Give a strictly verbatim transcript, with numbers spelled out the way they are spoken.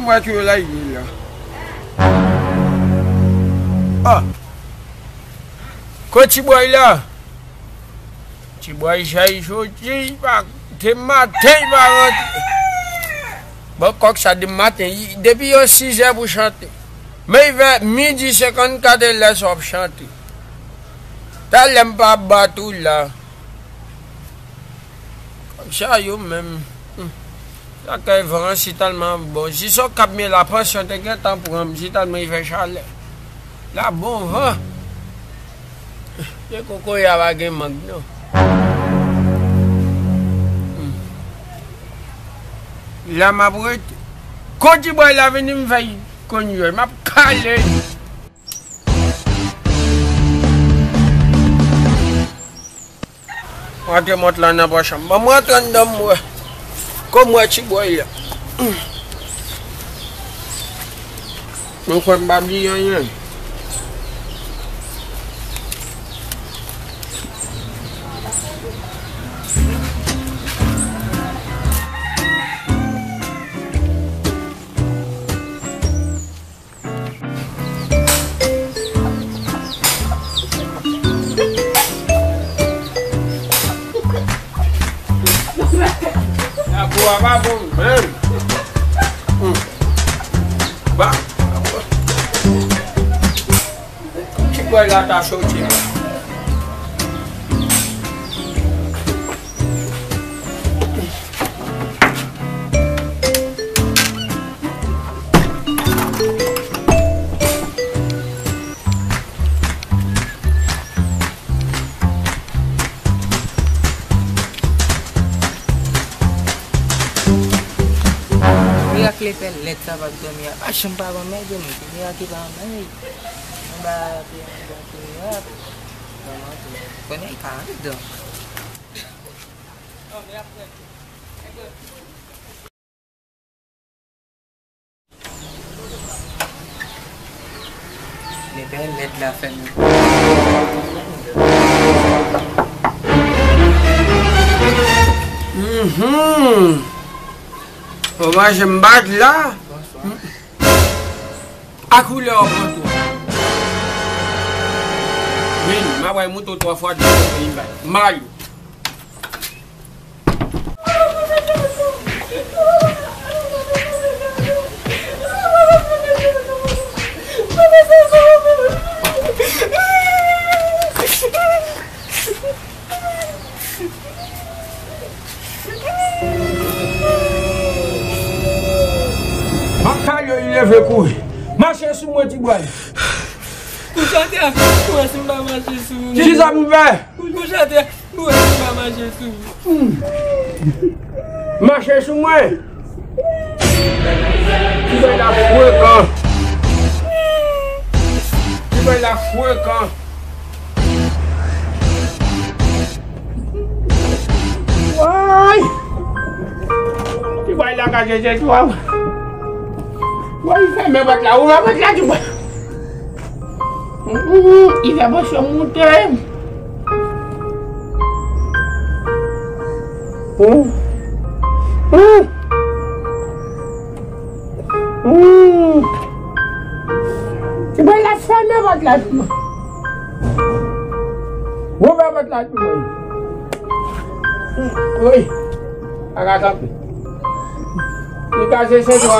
Wè ki yo la ye la. Ah. Kote Tibway la? Tibway chay soti, li pa, de maten li pa rantre. Bon, kòk sa de maten, li, depi yo sizè pou chante. Men li vè midi senkannkat e lè sa w ap chante. Talè m pa bat ou la. Kòk sa yo menm. Hmm. Sa kay van an si tèlman bon. Jis yon kap men la pansyon te gentan pran m, si tèlman li fè chalè. La bon van. Se kokoye a pa gen mang, non. Hmm. La m ap rete. Kote Tibway la vini m fè l konn jwe. M ap kale. Mwen te mont la nan pòch an. Ban mwen rantre anndan m wè. Kòm wè Tibway la. Mwen kwè m pa bliye anyen. Lakou a pa bon menm. Hmm. Ba. Ti bòy la ta soti la. Mirak Lepèlèt sa p ap dòmi a pa janm pa ban mèt yo, men se mirak ki pa ban mèt. Mwen ba api an bon pou mirak. Mwen antre. Konnen ka antre. Lepèlèt la fè nou. Mhm. Ou manje m bat la? Bonswa. A koulè w pran tou. Vini, m ap bay mouton twa fwa de peyi bay. Mal. Makalyo, li leve kouri. Mache sou mwen, ti bway. Kouch atè, ou wè si m pa mache sou ou. Kisa pou m fè? Kouch atè, ou wè si m pa mache sou ou. Mache sou mwen. Ti bway la frekan. Ti bway la frekan. Woy! Ti bway la ka jete twa. Woy, fèmen pòt la, ouvè pòt la, ti bway. Li fè bòs yo moute. Ti bway la fèmen pòt la pou mwen. Ouvè pòt la pou mwen. Wi. Aga tanpe. Li kaze se twa.